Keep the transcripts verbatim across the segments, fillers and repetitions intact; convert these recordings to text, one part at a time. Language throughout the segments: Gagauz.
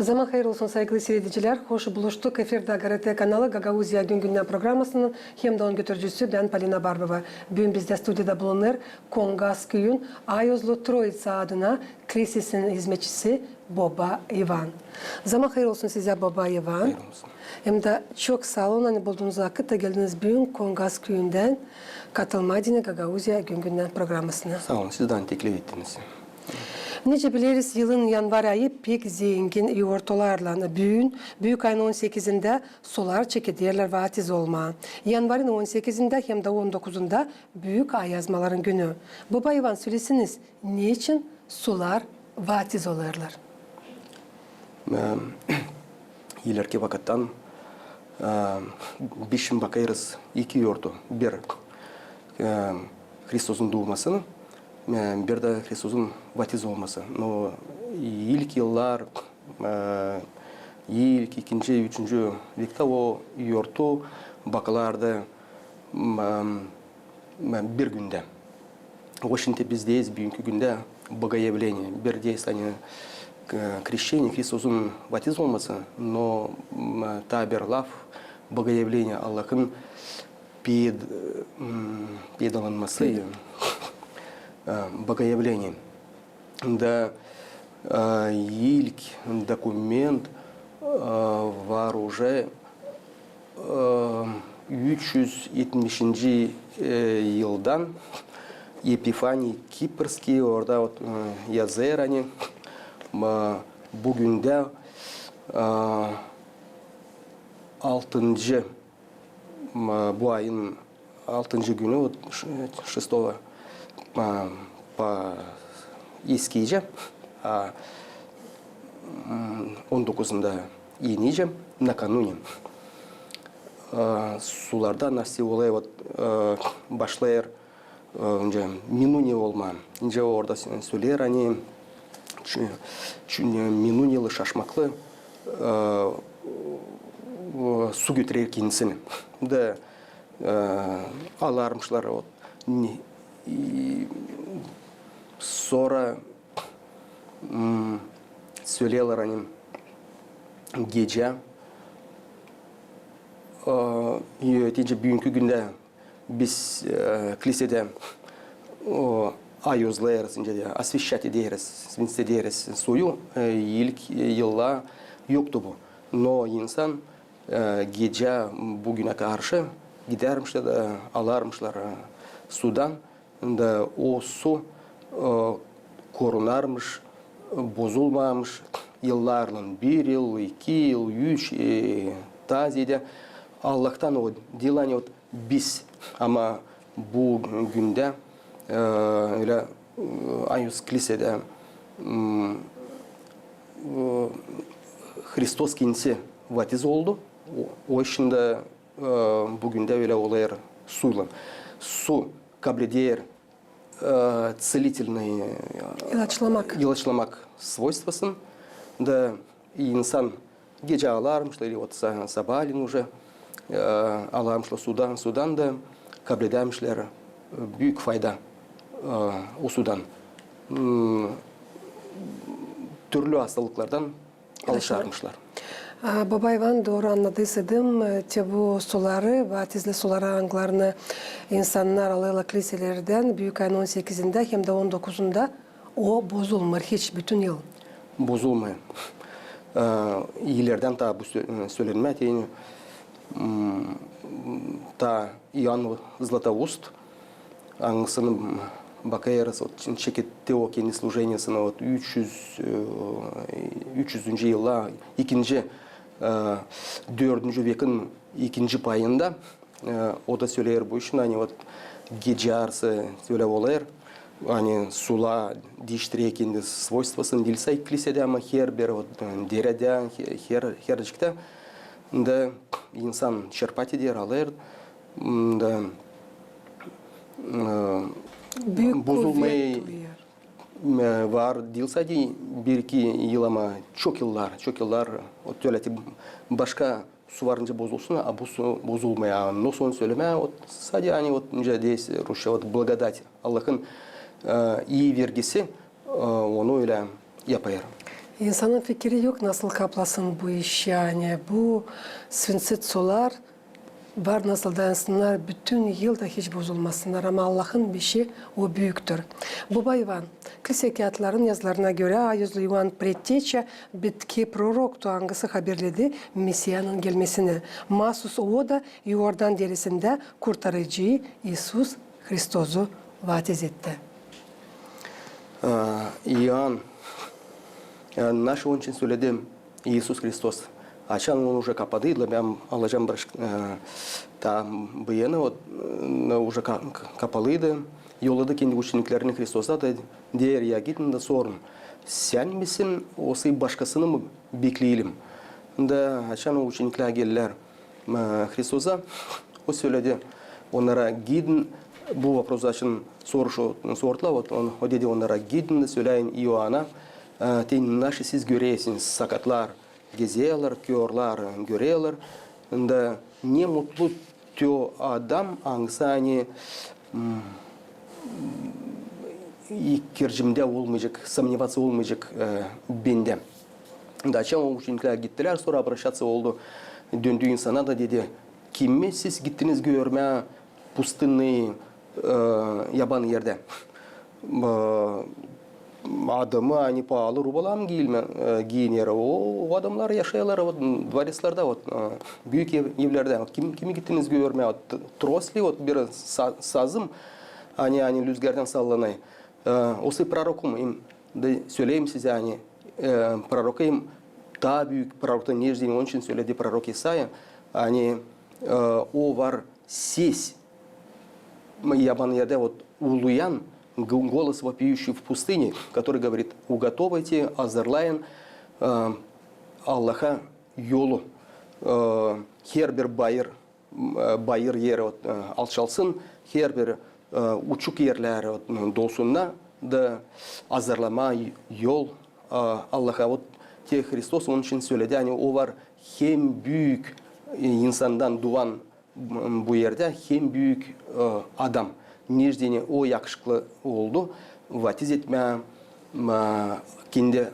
Zaman hayır olsun, saygılı siiredicilär. Hoş buluştuk. Efirdä GRT kanalı, Gagauziya gün-gündän programasının hem dä onun götürücüsü bän, Polina Barbova. Büün bizdä studiyada bulunêr Kongaz küüyün Ayozlu Troitsa adına klisesinin hizmetçisi Boba İvan. Zaman hayır olsun sizä, Boba İvan. Hayır olsun. Hem dä çok saa olun, ani buldunuz vakıt da geldiniz büün Kongaz küüyündän katılmaa deyni Gagauziya gün-gündän programasına. Saa olun, siz dä teklif ettiniz. Nicä bileriz, yılın yanvar ayı pek zengin yortularlan. Büün, büük ayın on sekizindä, sular çekederlär vatiz olmaa. Yanvarın on sekizindä hem dä on dokuzunda büük ayazmaların günü. Boba İvan, söleseniz, neçin sular vatiz olêrlar? E, ilerki vakıttan, e, biz şindi bakêrız iki yortu. Bir, e, Hristosun duumasını, e, bir dä Hristosun vatiz olması. No ilk yıllar, e, ilk, ikinci, üçüncü vektä o yortu bakılêrdı, m, m, bir gündä. O şindi biz deeriz büünkü gündä Богоявление. Bir deeriz, ani, e, Крещение, Hristosun vatiz olması, no, m, taa bir laf Богоявление, Allahın ped-, m, peydallanması, e, Богоявление. Da, e, ilk dokument, e, var uje, e, üç üz etmişinci, e, yıldan, Epifaniy Kiprskiy, orada ot, e, yazêr, ani, e, bu gündä, e, altıncı m, bu ayın altıncı günü, вот, ш-, шестого, m, по-, eskiicä, a, m, on dokuzunda enicä, накануне. A, sularda nasıl olêr, вот, e, başlêêr, e, öncä minunie olmaa. Nicä orada sö-, söleer, ani çü-, çü-, minunieli, şaşmaklı, e, e, su götürer kendisini. Da, e, alarmışlar, вот, ne, e, sora, m, söleerlär, ani gecä, e, e, nicä büünkü gündä biz, e, klisedä, o, ayozlêêrız, nicä dä, освещать ederiz, свинец ederiz suyu, e, ilk, e, yıllar yoktu bu. No insan, e, gecä bu günä karşı gidärmişlär da alarmışlar, e, sudan, da o su, e, korunarmış, e, bozulmaamış yıllarlan, bir yıl, iki yıl, üç, e, taa zeedä. Allahtan o diil, ani ot biz, ama bu gündä, e, ölä, e, ayoz klisedä, m, e, Hristos kendisi vatiz oldu. O, o için dä, e, bu gündä ölä olêr suylan. Su kableder, e, целительный, e, ilaçlamak, ilaçlamak svойствосunu da insan gecä alarmışlar, или вот sa-, sabaalän uje, e, alarmışlar sudan, sudan da kabledärmişlär, e, büük fayda, e, o sudan. M, türlü hastalıklardan alışarmışlar. A, Boba İvan, dooru annadıydım, e, te bu suları, vatizli suları, angılarını insannar alêrlar kliselerdän büük ayın on sekizindä hem dä on dokuzunda, o bozulmêêr hiç bütün yıl? Bozulmêêr. E, ilerdän taa bu sö-, sölenmää, ani, m, taa İoan Zlatoust, angısını bakêrız, вот, çeketti o kendi slujeniyasını, вот, üç üz, e, üç üzüncü yılda, ikinci, e, dördüncü vekin ikinci payında, e, o da söleer bu işin, ani, вот, gecä yarısı ölä olêr, ani sular diiştirer kendi svойствосunu, diil sade klisedä, ama herbir, вот, e, deredä, he-, her, herciktä. Da insan черпать eder, alêr, m, da, e, büük bozulmêêr. E, var diil sade bir-iki yıl, ama çok yıllar, çok yıllar, вот, ölä te başka su varınca bozulsun, a bu su bozulmêêr. A nasıl onu sölemää, вот, sade, ani, вот, nicä deeriz rusça, вот, благодать, Allahın, e, ii vergisi, e, onu ölä yapêr. İnsanın fikiri yok, nasıl kaplasın bu işi, ani bu sfinksler var, nasıl dayansınnar bütün yıl da hiç bozulmasınnar, ama Allahın işi o büüktür. Baba İvan, Kilsä kiyatların yazılarına görä, ayuzlu İvan Predteçä bitki proroktu, angısı haberledi Mesiyanın gelmesini. Maasuz o da Iordan deresindä Kurtarıcı İisus Hristosu vaaz etti. Ä, İoan, ä, naşı onun için söledi İisus Hristos. Açan onu uje kapadıydılar, bän alacam bir, ä, ta bıyını, ot, ä, uje ka-, ka-, kapalıydı. Yolladı kendi uçeniklerini Hristosa da deer: ya gidin da sorun, sän misin, osa başkasını mı bekleyelim? Da açan o uçeniklär geldilär, ä, Hristosa, o söledi onnara: gidin, bu voprosu açan soruşu sordular, ot, on, o dedi onnara: gidin da söläyin İoana, ä, te naşı siz görersiniz, sakatlar gezerlär, körlär görerlär, da ne mutlu te o adam, angısı, ani, m, ikircimdä olmayacek, сомневаться olmayacek, ä, bendä. Da açan o uçeniklär gittilär, sora obraşaţiya oldu, döndü insana da dedi: kimi siz gittiniz görmää pustinnayı, ä, yaban erdä? Ä, adamı, ani paalı rubalar mı giimer, ä, giiner? O, o adamnar yaşêêrlar, ot, dvoreslerdä, ot, ä, büük ev-, evlerdä. Kim, kimi gittiniz görmää? Ot, t-, trosli, ot, bir sa-, sazım, ani, ani lüzgerdän sallanêr. Ä, osa prorokum, im, da söleerim sizä, ani, ä, prorokum, taa büük proroktan, neçin onun için söledi prorok İsaya, ani, ä, o var ses, yaban erdä, ot, uluyan, г-, голос вопиющий в пустыне, который говорит: уготовайте, azırlayın, ä, Allaha yolu, ä, herbir bayır, ä, bayır eri, ot, ä, alçalsın, herbir, ä, uçuk erlär, ot, dolsunnar, da azırlamaa yol, ä, Allaha. Ot, te Hristos onun için söledi, ani o var hem büük, ä, insandan duvan bu erdä hem büük, ä, adam. Neçin o yakışıklı oldu vaaz etmää, ä, kendi, ä,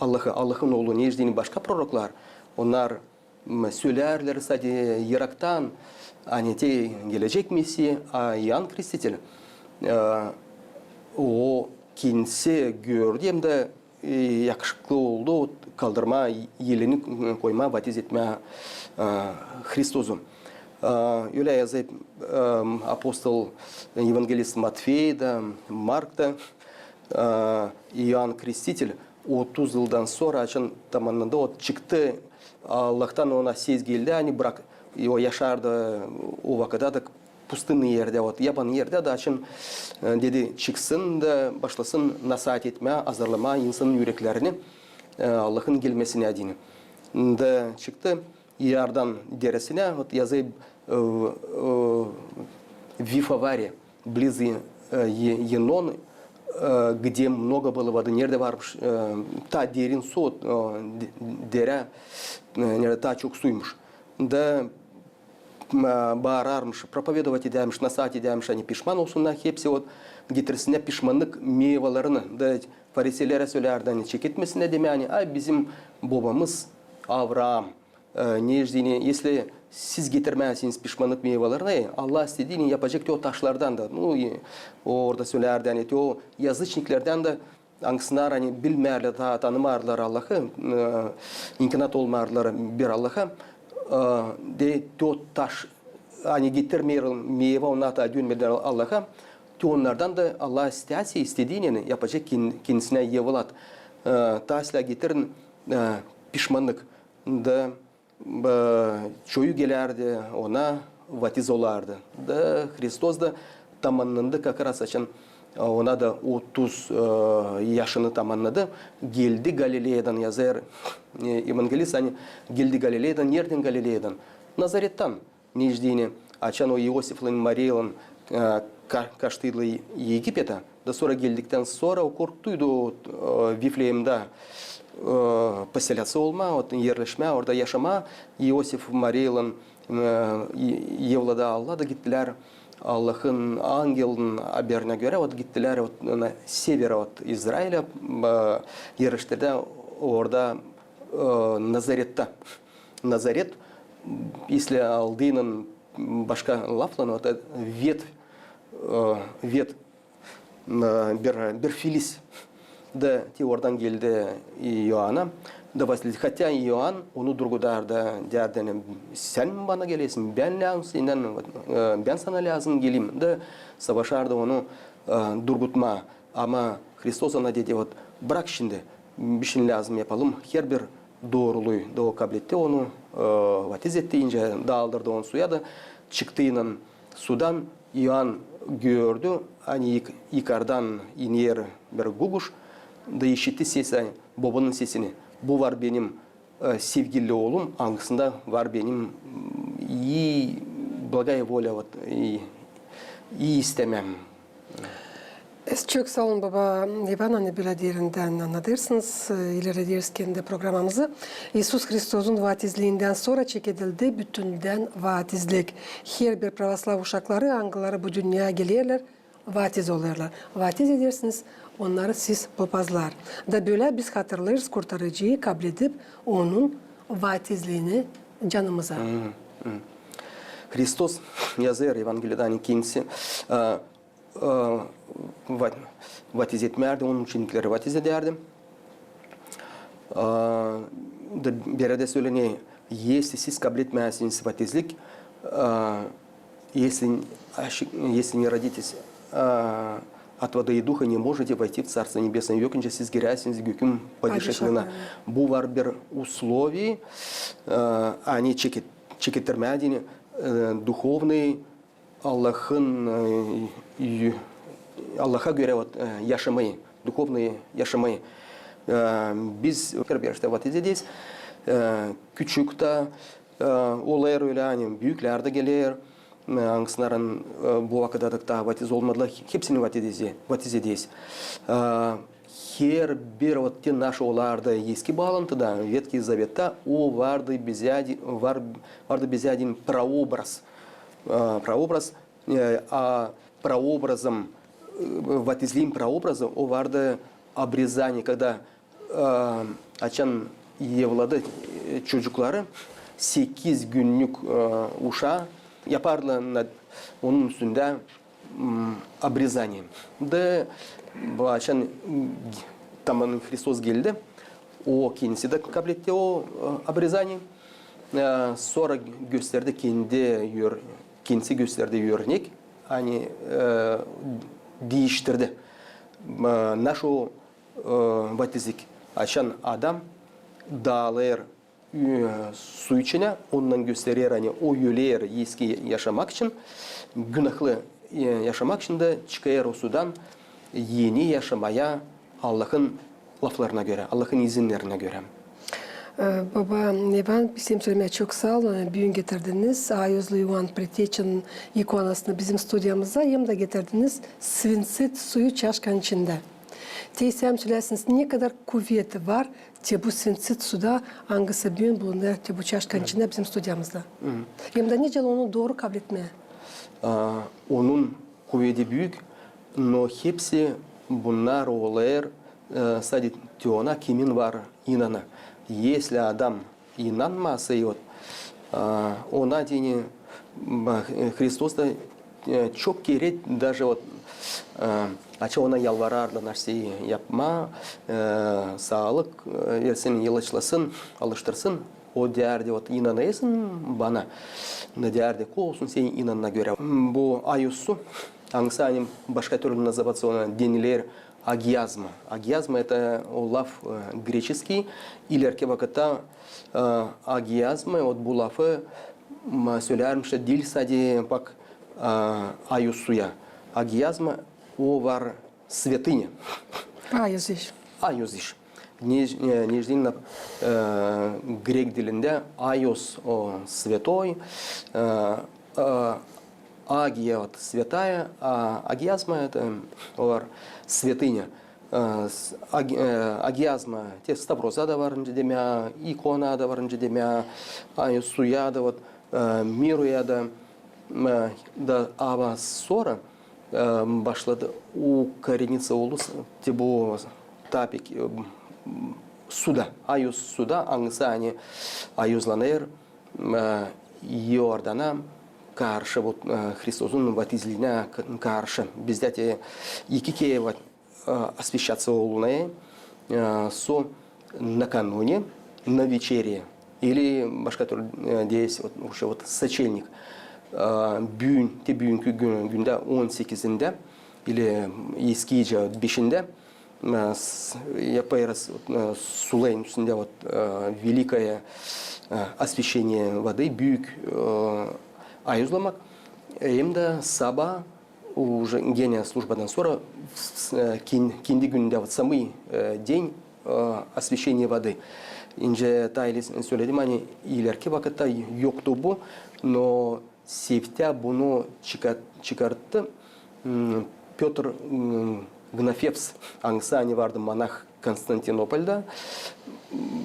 Allahı, Allahın Oolu, neçin başka proroklar, onnar, m, sölärlär sade yıraktan, ani te gelecek Mesiya, a İoan Kristitel, ä, o kendisi gördü hem dä e, yakışıklı oldu kaldırmaa elini, koymaa, vaaz etmää, e, Hristosu. E, ölä yazêr, e, apostol, evangelist Matfey da, Mark da, e, İoan Kristitel otuz yıldan sora, açan tamannandı, ot çıktı, Allahtan ona ses geldi, ani brak, o yaşardı o vakıtta da pustinna erdä, ot, yaban erdä, da açan, e, dedi, çıksın da başlasın nasaat etmää, azırlamaa insanın üreklerini, e, Allahın gelmesinä deyni. Da çıktı Iordan deresinä, ot, yazêr, e, e, в Вифаваре, близ, e, Е-, Енон, e, где много было воды, neredä varmış, e, taa derin su, e, de-, derä, e, neredä taa çok suymuş. Da e, baararmış, проповедовать edärmiş, nasaat edärmiş, ani pişman olsunnar hepsi, ot, getirsinnär pişmannık meyvalarini. Da fariseylere sölärdi, ani çeketmesinnär demää, ani, ay, bizim bobamız Avraam, e, neçin, если siz getirmäsiniz pişmannık meyvalarini, Allah istediini yapacek te o taşlardan da. Nu, e, o orada sölärdi, ani te o yazıçniklerdän dä, angısınar, ani bilmärlär, taa tanımarlar Allahı, e, inanat olmarlar bir Allaha, e, de te o taş, ani getirmeer meyva, onnar taa dönmedilär Allaha, te onnardan da Allah isteerä, istediini yapacek ken-, kendisinä evlat. E, taa sizlär getirin, e, pişmannık. Da e, çoyu gelärdi ona, vatiz olardı. Da Hristos da tamannandı, как раз açan, e, ona da otuz, e, yaşını tamannadı. Geldi Galileyadan, yazêr, e, evangelist, ani geldi Galileyadan. Neredän Galileyadan? Nazarettan. Neçin, açan o İosiflan, Mariylan, e, ka-, kaçtıydılar Egipeta, da sora geldiktän sora o korktuydu, e, Vifleemdä, e, поселяться olmaa, ot, erleşmää, orada yaşamaa. İosif Mariylan, e, e-, evladı aldılar da gittilär Allahın angelinin haberinä görä, ot, gittilär, ot, na severa, ot, İzrailä, e, erleştirdilär orada, e, Nazaretta. Nazaret, если aldıynan başka laflan, o da ветвь, e, ветвь, e, bir, bir filiz. Da te oradan geldi İoana. Da vasledil, хотя İoan onu durgudardı, deerdi, ani, sän bana gelesin, bän lääzım sendän, e, bän sana lääzım gelim. Da savaşardı onu, e, durgutmaa. Ama Hristos ona dedi, вот, brak şindi, bişey lääzım yapalım, herbir dooruluy. Da o kabletti onu, e, vatiz etti, nicä daldırdı onu suya da, çıktıynan sudan İoan gördü, ani yuk-, yukardan iner bir guguş, da işitti sesi, ani, bobanın sesini. Bu var benim, e, sevgili oolum, angısında var benim, m, ii, благая воля, вот, ii, ii istämäm. Siz çok saa olun, baba İvan, ani bölä derindän annadêrsınız, e, ilerederiz kendi programamızı. İisus Hristosun vatizliindän sora çekedildi bütündän vatizlik. Herbir pravoslav uşakları, angıları bu dünneyä gelerlär, vatiz olêrlar. Vatiz edersiniz onnarı siz, popazlar. Da bölä biz hatırlêêrız Kurtarıcıyı, kabledip Onun vatizliini canımıza. Hristos yazêr Evangeliyada, ani kendisi, e, e, va-, vatiz etmärdi, onun uçenikleri vatiz edärdi. E, da bir erdä sölenä, если siz kabletmääsiniz vatizlik, e, если, а, щи-, если не родитесь, а, от воды и духа, не можете войти в Царство Небесное. Yok nicä siz giräsiniz gökün padişahlıına. Bu var bir условие, e, ani çeket-, çekettirmää deyni, e, духовный, Allahın, e, yu-, Allaha görä, вот, e, yaşamayı, духовный yaşamayı. E, biz herbir işte vatiz ederiz. E, küçük tä, e, olêr ölä, ani büüklär dä geler, e, angısınarın, e, bu vakıda taa vatiz olmadılar, hepsini vatiz ederiz, vatiz ederiz. E, herbir, вот, te naşı olardı Eski Baalantıda, Ветхий Завета, o vardı bizä, var, vardı bizä deyni прообраз. E, прообраз, e, a прообразом, e, vatizliin прообразı, o vardı обрезание, когда, e, açan evladı, e, çocukları, sekiz günnük, e, uşaa yapardılar na-, onun üstündä, m, обрезание. Da bu açan, m, taman Hristos geldi, o kendisi dä kabletti o, e, обрезание. E, sora gösterdi kendi ör-, kendisi gösterdi örnek, ani, e, diiştirdi. E, naşı, e, vatizlik, açan adam daalêr, e, su içinä, ondan gösterer, ani o öler eski yaşamak için, günahlı, e, yaşamak için, da çıkêr o sudan eni yaşamaya Allahın laflarına görä, Allahın izinnerinä görä. E, baba İvan, siz hem sölemää çok saa olun, büün getirdiniz Ayozlu İoan Preteçin ikonasını bizim studiyamıza, hem dä getirdiniz svincit suyu çaşkanın içindä. Te isärdim söläsiniz, ne kadar kuvet var te bu svincit suda, angısı büün bulunêr te bu çaşkanın içindä bizim studiyamızda. Hem dä nicä onu dooru kabletmää. A, onun kuvedi büük, no hepsi bunnar olêr, e, sade te ona, kimin var inanı. Если adam inanmasa, вот, a, ona deyni, ba-, e, Hristos da, e, çok kerä, даже вот, e, açan ona yalvarardılar, nasıl yapmaa, e, saalık, e, versin, ilaçlasın, alıştırsın. O deerdi, вот, inanêrsın bana? Da deerdi, ko olsun senin inanına görä. Bu Aios su, angısı, ani, başka türlü nazavatsa ona deniler agiazma. Agiazma, это o laf, e, греческий, ilerki vakıtta, e, agiazma, вот, bu lafı, m, sölärmişlär diil sade, bak, e, Aios suya. Agiazma, o var святыня. Aios iş. Aios iş. Ниж-, e, ниждинно, e, grek dilindä Aios, o, святой, e, e, Agia, вот, святая, а agiazma, это, o var святыня. E, s-, agi-, e, agiazma, te stavroza da var nicä demää, ikona da var nicä demää, Aios suya da, вот, e, miruya da, e, da, ama sora, e, başladı, ukorenitsa oldu s-, te bu taa pek, e, m, suda, ayuz suda, angısı ani ayuzlanêr, e, Iordana karşı, вот, e, Hristosun vatizliinä k-, karşı. Bizdä te iki kerä, вот, e, освящаться olunêr, e, su накануне, на вечерие. Или başka türlü, e, deeriz, вот, уже, вот, сочельник. E, büün, te büünkü gün, gündä on sekizindä, ili eskiicä beşindä, e, s-, yapêrız, e, suların üstündä, вот, e, великое, e, освящение воды, büük, e, ayuzlamak. Hem dä sabaa уже genä службадан sora, s-, e, kin-, kendi günündä, вот, самый, e, день, e, освящение воды. Nicä taa ileri söledim, ani ilerki vakıtta yoktu bu, no Seftä bunu çıkar-, çıkarttı, m, Pötr, m, Gnafevs, angısı ani vardı monah Konstantinopolda.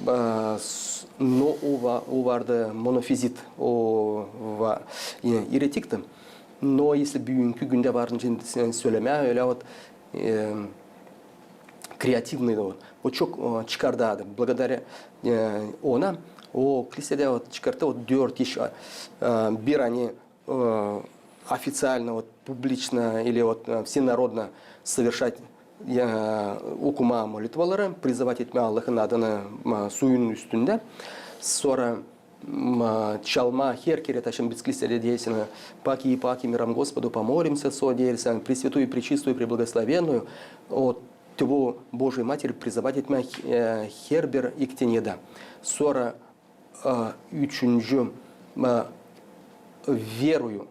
E, s-, no o va-, o vardı monofizit, o va-, e, eretikti. No если büünkü gündä var nicä sölemää, ölä вот, e, kreativnıy da o. O çok, e, çıkardı adı. Благодаря, e, ona, o klisedä, вот, çıkarttı, вот, dört iş, e, bir ani, e, официально, вот, публично или, вот, e, всенародно совершать, e, okumaa molitvaları, prizıvat etmää Allahın adını, e, suyun üstündä. Sora, m, e, çalmaa her kerä, açan biz klisedä deersin, «Паки и паки мирам Господу помолимся», so deersin, «Пресвятую, пречистую, преблагословенную», o Tvою Божию Матерь prizıvat etmää, e, herbir iktenedä. Sora, e, üçüncü, e, верую,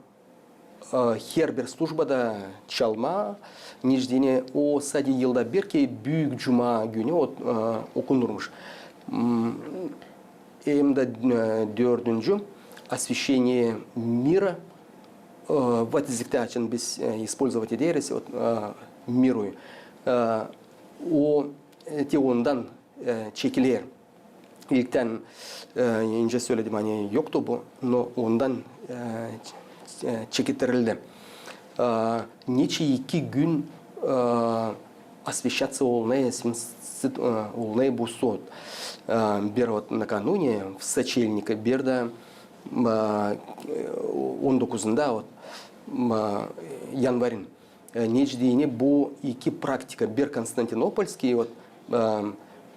e, herbir службада çalmaa, nicä deyni, o sade yılda bir kerä büük cuma günü o, e, okunurmuş. M, hem dä, e, dördüncü, освящение мира, e, vatizliktä açan biz, e, использовать ederiz, вот, e, миру. E, o, e, te ondan, e, çekiler. İlktän, e, nicä söledim, ani yoktu bu, no ondan, e, ç-, e, çekettirildi. E, neçin iki gün, e, освящаться olunêr, святиться, e, olunêr bu su. E, bir вот накануне, в сочельник, bir dä, e, on dokuzunda, вот, e, yanvarın. E, nicä deyni, bu iki praktika, bir Konstantinopolskaya, вот, e,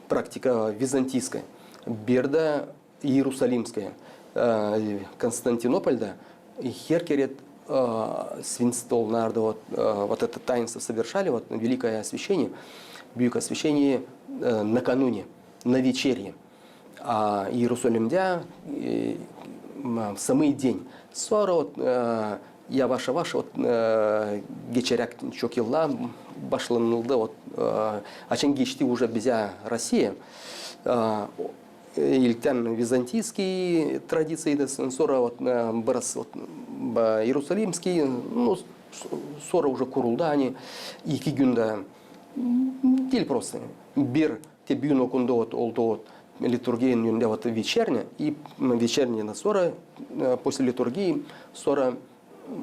praktika византийская, bir dä Иерусалимская. E, Konstantinopolda her kerä, e, святиться olunardı, вот, e, вот это таинство совершали, вот, великое освящение, büük освящение, e, накануне, на вечерне. A İerusalimdä, e, m, самый день. Sora вот, e, yavaş-yavaş вот, e, geçeräk çok yıllar başlanıldı, вот, e, açan geçti уже bizä Rusiya, e, o, e, ilktän византийский tradiţiyaydı, s-, sora вот, e, biraz вот, ba-, иерусалимский, no, s-, sora уже kuruldu, ani iki gündä, m, diil просто. Bir te büün okundu, вот, oldu, вот, liturgiyanın önündä, вот, вечерня, и, м, вечернядан sora, e, после литургии, sora,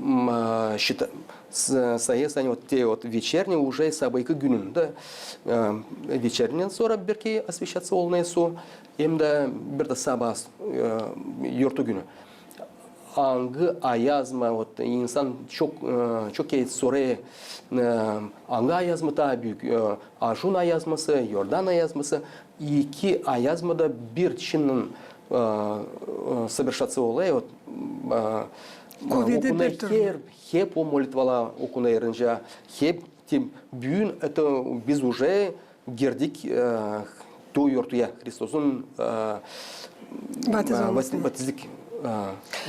m, e, şita-, s-, sayêrsın, ani вот te, вот, вечерня уже sabaakı günündä, e, вечернядан sora bir kerä освящаться olunêr su, hem dä bir dä sabaa, e, yortu günü. Angı ayazma, вот, insan çok, e, çok kerä sorêr, e, angı ayazma taa büük, e, Ajun ayazması, Yordan ayazması, iki ayazma da bir çinin, e, e, совершаться olêr, вот, e, okunêr, hep, hep o molitvalar okunêr, hep, te büün это biz уже girdik, e, to yortuya, Hristosun, e, vatizlik, e, vatizlik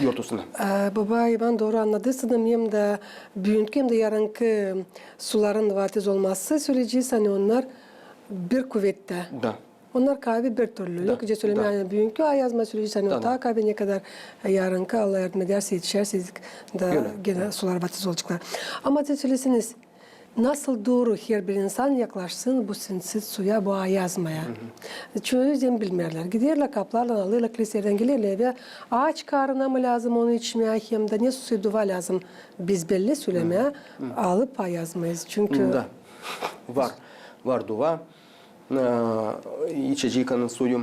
yortusuna. E, baba İvan, dooru annadêrsın, hem dä büünkü, hem dä yarınkı suların vatiz olması söleyecez, ani onnar bir kuvettä. Da. Onnar kavi bir türlü. Da. Yok, nicä sölemää, da, ani büünkü ayazma söleyecez, ani da, o taa kavi, ne kadar yarınkı, Allah yardım edärsä, etişersä, da genä sular vatiz olaceklar. Ama siz söleseniz, nasıl dooru herbir insan yaklaşsın bu святиться suya, bu ayazmaya? Çoyu zerä bilmeerlär. Giderlär kapılardan, alêrlar, klisedän gelerlär evä, aç karına mı lääzım onu içmää, hem dä ne susuz duva lääzım. Biz belli sölemää, alıp ayazmayız. Çünkü... Da. Var. Var duva. e, içecek onun suyu.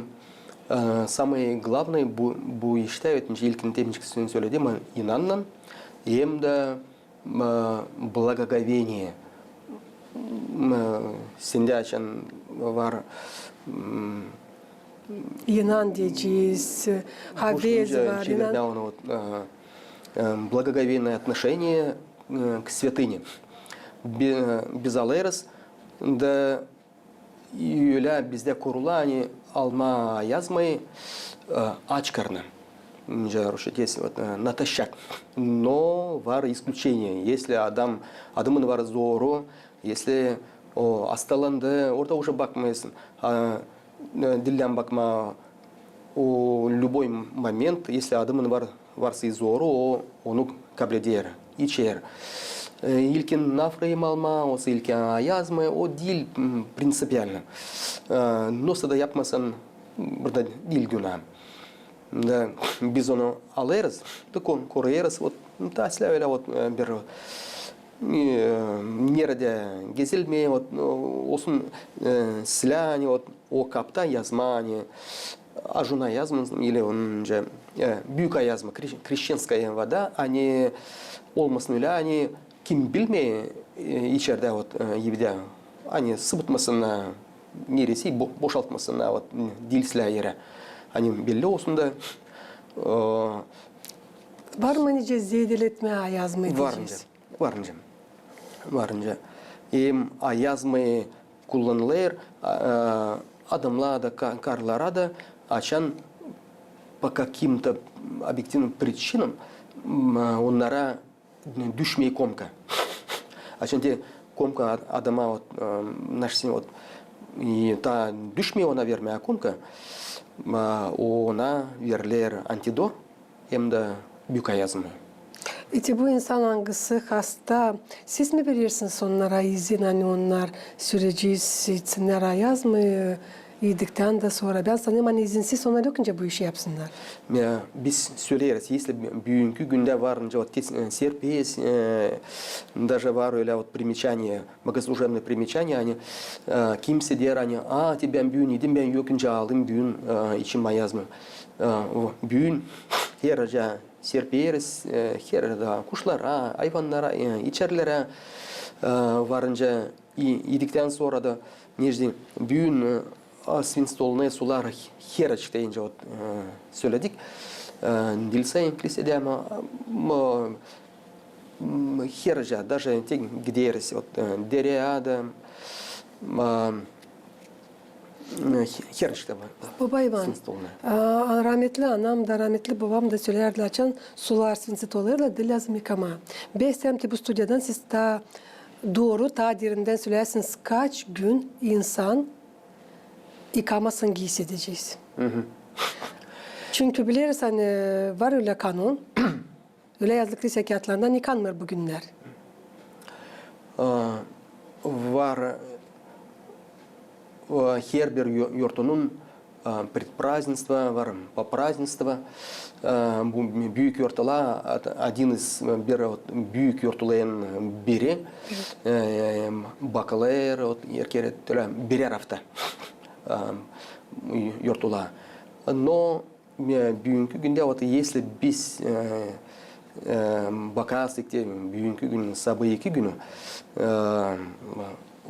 E, самое главное bu, bu iştä, ötünci ilkin temizlik için söledim, e, inannan, hem dä, e, благоговение. E, sendä açan var, m, İnan deyecez, havez var, inan. Onu, вот, e, e, благоговейное отношение, e, к святыне. Bi-, e, biz alêrız da ölä bizdä kurula, ani almaa ayazmayı, e, aç karnına. Nicä rusça deersin, вот, e, натощак. Но var исключение. Если adam, adamın var zoru, если o astalandı, orada уже bakmêêrsın. A, e, dillän bakmaa, o любой момент, если adamın var, varsa zoru, o onu kableder, içer. E, ilkin nafrayım almaa, osa ilkin ayazmayı, o diil, m, принципиально. E, nasıl da yapmasan, burada diil günaa. Da biz onu alêrız, da ko-, koruyêrız, вот, da islää ölä, вот, e, bir, e, neredä gezilmeer, вот, o, olsun, e, islää, ani, вот, o kapta yazmaa, ani, ajuna yazmasın, ili onca, e, büük ayazma, крещ-, крещенская вода, ani olmasın ölä, ani kim bilmeer, e, içerdä, вот, e, evdä, ani sıbıtmasın, e, neresi bo-, boşaltmasın, e, вот, diil islää erä. Ani belli olsun da, e, var mı nicä zeedeletmää ayazmayı deyecez? Var nicä. Var nicä. Hem ayazmayı kullanılêr, a, adamlara da, ka-, karılara da, açan по каким-то объективным причинам, m, onnara düşmeer komka. Açan te komka ad-, adama, вот, e, naşsin, вот, i ta düşmeer ona vermää komka, a, ona veriler antidor, hem dä büük ayazma. İti bu insan, angısı hasta, siz mi verersiniz onnara izin, ani onnar sürecez, içsinnär ayazmayı, iidiktän dä sora? Bän sanêrım, ani izinsiz onnar yok nicä bu işi yapsınnar. E, biz söleeriz, если bü-, büünkü gündä var nicä, вот, tes-, e, serpees, e, даже var ölä, вот, примечание, богослужебное примечание, ani, e, kimsä deer, ani, a, te bän büün iidim, bän yok nicä aldım büün, e, içim ayazma. E, o, büün herliim serpeeriz, e, herliim kuşlara, ayvannara, e, içerlerä, e, var nicä i-, iidiktän sora da, neredä, büün, e, a, svinstolnaya sular he-, herliim deyni, вот, e, söledik. E, diil sade kilisedä, ama, ama, m, herliim, даже te gideriz, вот, e, dereadä, a, e, herliim var. Baba İvan, svinstolnaya. A, rahmetli anam da, rahmetli babam da sölärdi, açan sular svinstolêrlar, diil lääzım yıkamaa. Bän isteerim te bu studiyadan siz taa dooru, taa derindän söleyäsiniz, kaç gün insan yıkamasın giisidecez. Çünkü bileriz, ani var ölä kanun, ölä yazılı kilisedä kiyatlarından, yıkanmêêr bu günnär. A, var, a, herbir yu-, yortunun, a, предпразднество, var попразднество. A, bu büük yortula, ad-, один из, bir büük yortuların biri. E, bakılêr, вот, erkerä ölä birär afta, a, yortula. Но e, büünkü gündä, вот, если biz, e, e, bakarsak te büünkü gün, sabaankı günü, e,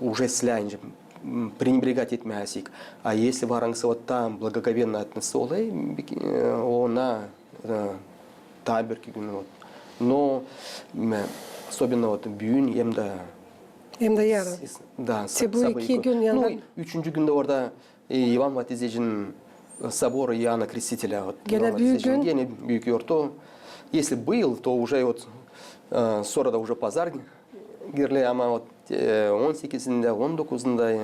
уже islää, m, пренебрегать etmeyäsik. A если var angısı, вот, taa благоговейно относится olêr, e, ona, e, taa birki gün, вот. Но, m, особенно, вот, büün hem dä hem dä yarın. S-, s-, da, sa-, te bu iki gün yandan. Ну, üçüncü gündä orada E, İvan Vaftizecinin, e, собор Иоанна Крестителя, вот, genä İvan büük Vaftizecinin gün. Genä büük yortu. Если был, то уже вот, e, sora da уже pazar girdi, ama вот, e, on sekizindä, on dokuzunda, e,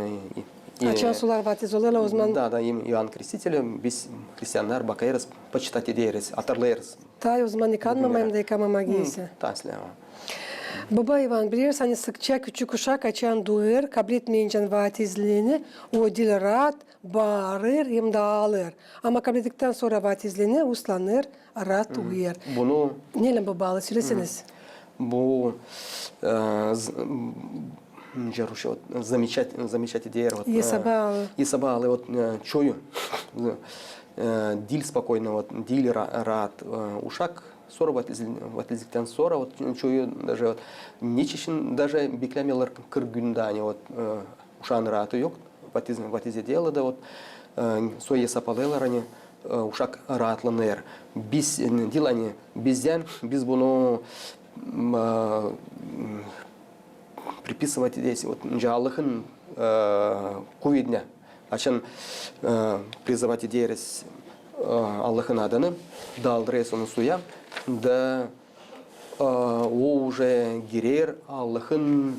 e, açan sular vaftiz olêrlar, o zaman. Da, da, İ-, İoann Крестителя biz, hristiannar, bakarız, почитать ederiz, hatırlêêrız. Taa o zaman yıkanmamaa hem dä yıkamamaa giisi. Taa islää. Baba İvan, bileriz, ani sıkça küçük uşak açan duuyêr kabletmeyincän vaftizleni, o diil raat, baarêr hem dä aalêêr. Ama kablettiktän sora vaftizleni uslanêr, raat uyuyêr. Bunu... Neylän bu baalı, söleseniz. Bu, e, z-, М, Джаруши, вот, замечать, замечать eder, вот, э, Исабалы. Исабалы, вот, э, çoyu, э, diil spokoyno, вот, diil ra-, raat, э, uşak, sora vatiz-, vatizliktän sora, вот, çoyu daje, вот, neçin daje beklämeerlär kırk gündä, ani, вот, э, uşaan raatı yok, vatiz-, vatiz ederlär da, вот, э, soy esapalêêrlar, ani, э, uşak raatlanêr. Biz, e, diil, ani, bizdän, biz bunu, m, e, m, приписывать ederiz, вот, nicä Allahın, e, kuvedinä. Açan, e, призывать ederiz, e, Allahın adını, daldırêrız onu suya, da, e, o uje girer Allahın,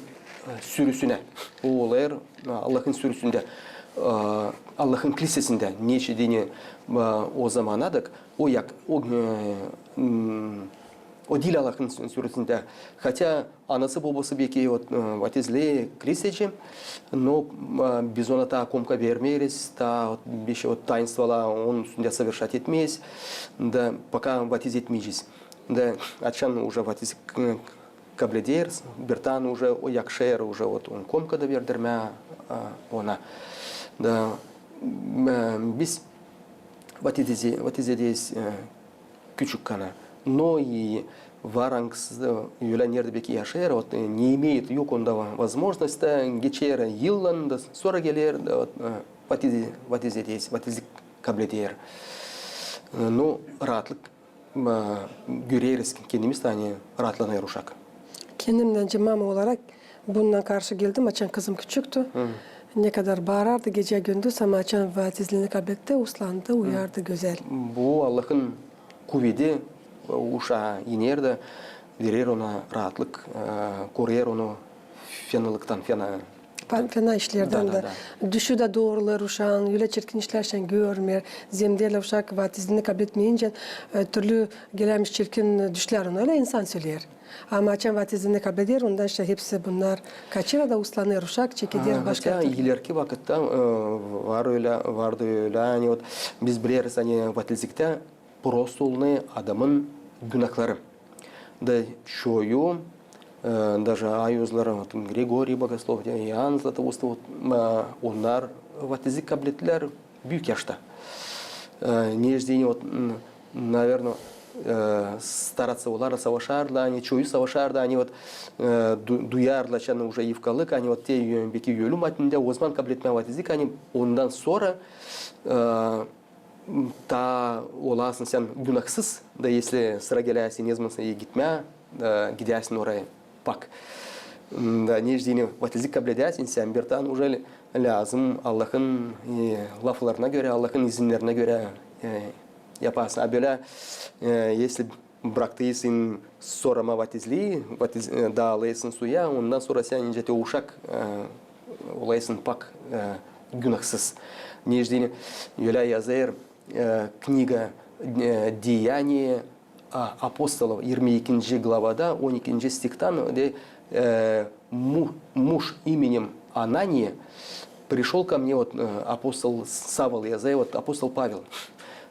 e, sürüsünä. O olêr, e, Allahın sürüsündä, e, Allahın klisesindä. Neçin deyni, e, o zamanadak, o yak, o, e, m, o diil Allahın sü-, sürüsündä. Хотя anası-bobası beki, вот, e, vatizli, kliseci, но, e, biz ona taa komka vermeeriz, taa, вот, bir şey, вот, таинстволар onun üstündä совершать etmeeriz, da пока vatiz etmeyecez. Da açan uje vatiz, e, kablederiz, birtaan uje o yakışêr uje, вот, onu komka da verdirmää, e, ona. Da, e, biz vatiz, vatiz ederiz, e, küçük kana. Но и var angısı ölä neredä beki yaşêêr, вот, e, не имеет, yok onda возможность, geçer yıllan da sora geler, da, вот, e, vatiz, vatiz ederiz, vatizlik kableder. E, но raatlık, e, göreriz kendimiz, ani raatlanêr uşak. Kendim dä mama olarak bundan karşı geldim, açan kızım küçüktü. Ne kadar baarardı gecä-gündüz, ama açan vatizliini kabletti, uslandı, uyardı gözäl. Bu Allahın kuvedi, e, uşaa iner da verer ona raatlık, e, koruyêr onu fenalıktan, fena. Fena işlerdän dä. Düşü dä doorulêr uşaan, ölä çirkin işlär şan görmeer. Zerä uşak vatizliini kabletmeyincä, e, türlü gelämez çirkin düşlär ona, ölä insan söleer. Ama açan vatizliini kableder, ondan şa hepsi bunnar kaçêr da uslanêr uşak, çekeder başka türlü. İlerki vakıtta, e, var ölä, vardı ölä, ani, вот, biz bileriz, ani vatizliktä prosto olunêr adamın günahları. Da çoyu, e, даже ayozları, вот, Григорий Богослов, Иоанн Златоуст, вот, e, onnar vatizlik kablettär büük yaşta. E, neçin deyni, вот, m, наверно, e, стараться olardı, savaşardılar, ani çoyu savaşardı, ani, вот, e, du-, duyardılar, açan uje yufkalık, ani, вот, te, e, beki ölüm adında, ozaman kabletmää vatizlik, ani ondan sora, e, taa olasın sän günahsız, da если sıra geläsi nezaman sän gitmää, e, gidäsin orayı pak. Da neçin deyni vatizlik kabledäsin sän, birtaan uje lääzım Allahın, e, laflarına görä, Allahın izinnerinä görä, e, yapasın. A bölä, e, если braktıysın sorama vatizlii, vatiz, e, daalêrsın suya, ondan sora sän nicä te uşak, e, olêrsın pak, e, günahsız. Neçin deyni, ölä yazêr, e, kniga, e, Деяния апостолов, irmi ikinci glavada, on ikinci stihtän, de, e, mu-, муж именем Анания пришёл ко мне, вот, e, апостол Савл, yazêr, вот, апостол Павел,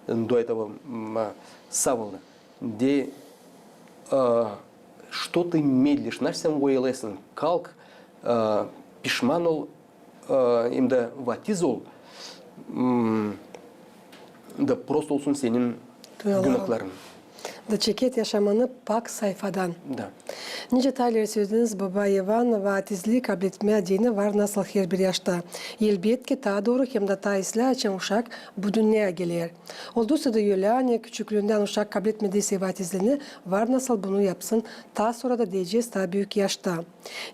до этого, m, Савл. De, e, что ты медлишь, nası sän oyalêêrsın, kalk, e, pişman ol, e, hem dä vatiz ol, m, da prosto olsun senin günahların. Da çeket yaşamanı pak sayfadan. Da. Nicä taa ileri sölediniz, boba İvan vatizlii kabletmää deyni var nasıl herbir yaşta. Elbetki, taa dooru hem dä taa islää, açan uşak bu dünneyä geler. Olduysa da ölä, ani küçüklüündän uşak kabletmediyse vatizliini, var nasıl bunu yapsın, taa sora da deyecez, taa büük yaşta.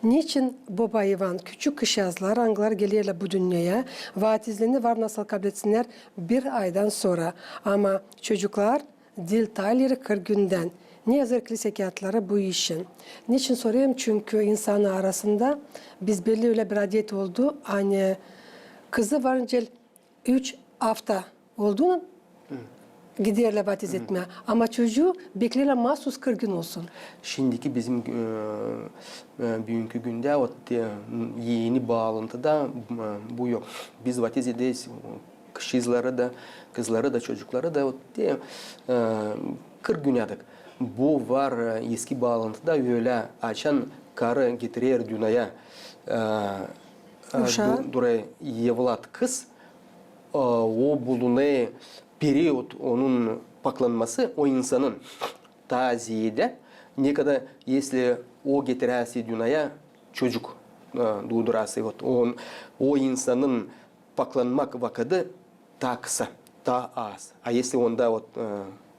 Neçin boba İvan, küçük kızçaazlar, angıları gelerlär bu dünneyä, vatizliini var nasıl kabletsınnar bir aydan sora, ama çocuklar diil taa ileri kırk gündän. Ne yazêr kilsä kiyatları bu işin. Neçin sorêrım? Çünkü insanın arasında biz belli ölä bir adet oldu, ani kızı var nicä üç afta oldu mu giderlär vatiz etmää. Ama çocuu bekleerlär maasuz kırk gün olsun. Şindiki bizim, e, e, büünkü gündä, вот, e, eni baalantıda, e, bu yok. Biz vatiz ederiz kızları da, kızları da, çocukları da, вот, e, kırk günädek. Bu var, e, eski baalantıda ölä, açan karı getirer dünneyä, e, e, du-, durêr evlat kız, e, o bulunêr period, onun paklanması o insanın taa zeedä, nekadar, если o getirärse dünneyä çocuk, e, duudurarsa, вот, on, o insanın paklanmak vakıdı taa kısa, taa az. A если onda, вот, e,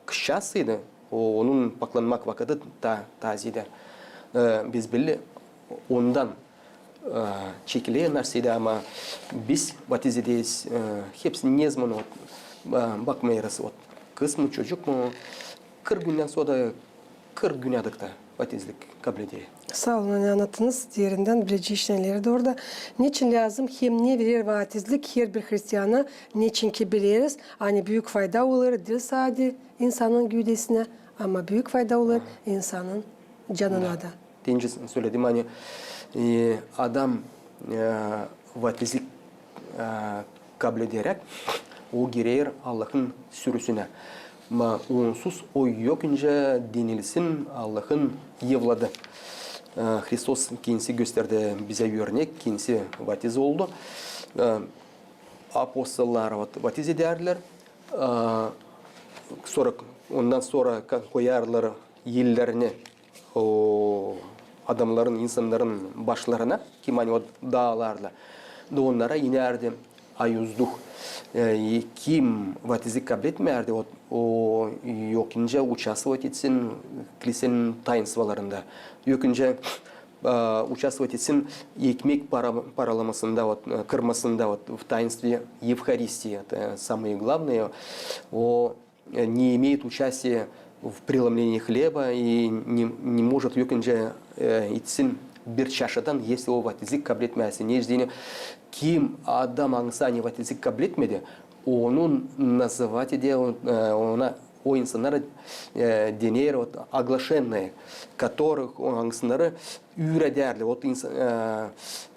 kızçaazsaydı, o, onun paklanmak vakıdı taa, taa zeedä. E, biz belli, ondan, e, çekiler naşeydi, ama biz vatiz ederiz, e, hepsini ne zaman, вот, e, bakmêêrız, вот, kız mı, çocuk mu, kırk gündän sora, kırk günä dık da vatizlik kablederiz. Saa olun, ani annattınız derindän bilecek işleri dä orada. Neçin lääzım hem ne verer vatizlik herbir hristiyana, neçinki bileriz, ani büük fayda olêr diil sade insanın güüdesinä, ama büük fayda olêr insanın canına da. Deminci söledim, ani, e, adam, e, vatizlik, e, kablederäk, o girer Allahın sürüsünä. Ma onsuz o yok nicä denilsin Allahın evladı. E, Hristos kendisi gösterdi bizä örnek, kendisi vatiz oldu. E, apostolları vat-, vatiz edärlär. E, sora, ondan sora ka-, koyarlar ellerini o adamnarın, insannarın başlarına, kim ani o daalarda. Da onnara inärdi ayuzluk. E, kim vatizlik kabletmeerdi, o, o yok nicä участвовать etsin klisenin tainstvolarında. Yok nicä, e, участвовать etsin ekmek para-, paralamasında, вот, e, kırmasında, вот, в таинстве Евхаристии, это самое главное, o э, не имеет участия в преломлении хлеба и не, не может yok nicä, э, etsin bir çaşadan, если o vatizlik kabletmezse. Neçin deyni, kim adam, angısı ani vatizlik kabletmedi, onun называть eder, э, ona, o insannara, э, dener, вот, оглашенные, которых, o, angısınları üüredärlär, вот, ins-, э,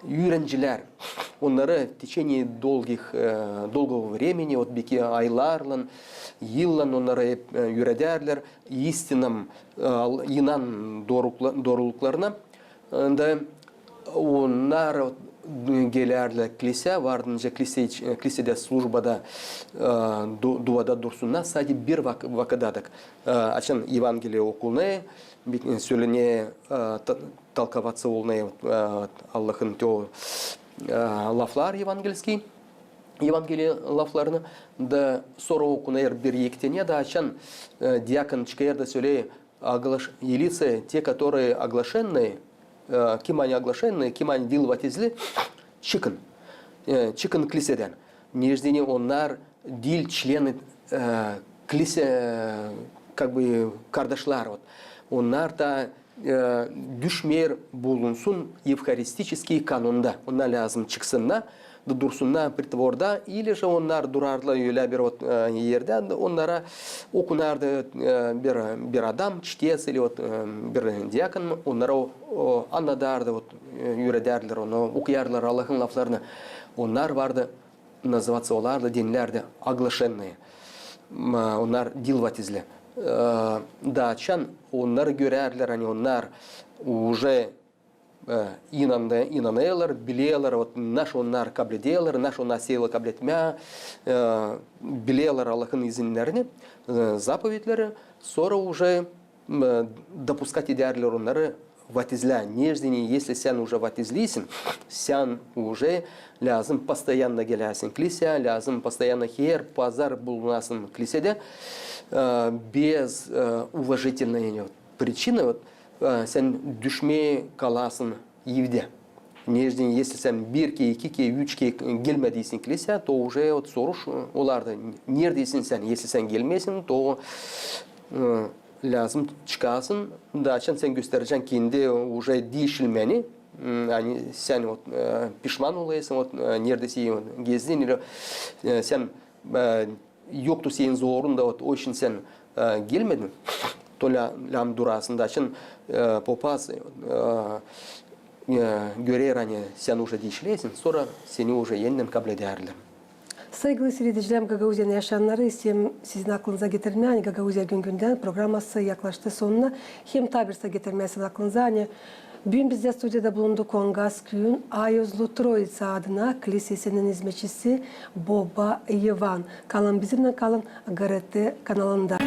üürencilär, onnarı в течение долгих, э, долгого времени, вот, beki aylarlan, yıllan onnarı hep, э, üüredärlär истинным, э, al-, inan doorulukla-, dooruluklarına. Э, da onnar, вот, gelärdilär klisä, vardı nicä klisä iç-, e, klisedä slujbada, э, du-, duada dursunnar, sade bir vak-, vakıdadık. Э, açan Evangeliya okunêr, bit-, e, sölenêr, э, ta-, толковаться olunêr, э, Allahın te o, э, laflar evangelskiy, Evangeliya laflarını, da sora okunêr bir-iki tenä, da açan, э, diakon çıkêr da söleer, оглаш-, елицы, те, которые оглашенные, э, kim ani оглашенные, kim ani diil vatizli, çıkın. Э, çıkın klisedän. Neçin deyni, onnar diil çleni, э, klise, э, как бы, kardaşlar, вот. Onnar da, э, düşmeer bulunsun евхаристический kanonda. Onnar lääzım çıksınnar da dursunnar притворда, ili же onnar durardılar ölä bir, вот, э, erdä, onnara okunardı, э, bir, bir adam, çtec ili, вот, э, bir diakon mı, onnara o, o, annadardı, вот, э, üüredärlär onu, okuyardılar Allahın laflarını. Onnar vardı, называться olardı, denilärdi оглашенные. Ma, onnar diil vatizli. Э, da açan onnarı görärdilär, ani onnar уже, э, inandı, inanêrlar, bilerlär, вот, naşey onnar kablederlär, naşey onnar seyla kabletmää, э, bilerlär Allahın izinnerini, э, заповедleri, sora уже, э, допускать edärlär onnarı vatizlää. Neçin deyni, если sän уже vatizliysin, sän уже lääzım постоянно geläsin kliseya, lääzım постоянно her pazar bulunasın klisedä, э, без, э, уважительной, вот, причины, вот, э, sän düşmää kalasın evdä. Neçin deyni, если sän bir kerä, iki kerä, üç kerä gelmediysin kliseya, то уже, вот, soruş, э, olardı, neredäsin sän, если sän gelmeersin, то, э, lääzım çıkasın, da açan sän gösterecän kendi уже diişilmäni, m, ani sän, вот, э, pişman olêrsın, вот, э, neredäsä gezdin, или, э, sän, э, yoktu senin zorun da, вот, o için sän, э, gelmedin, то lä-, lääzım durasın da açan, э, popaz, э, э, görer, ani sän уже diişilersin, sora seni уже enidän kabledärlär. Saygılı siiredicilär, Gagauziyanın yaşayannarı, isteerim sizin aklınıza getirmää, ani Gagauziya gün-gündän programası yaklaştı sonuna. Hem taa bir şey getirmää sizin aklınıza, ani Büün bizdä studiyada bulundu Kongas küüyün Ayozlu Troitsa adına klisesinin izmetçisi Boba İvan. Kalın bizimnän, kalın GRT kanalında.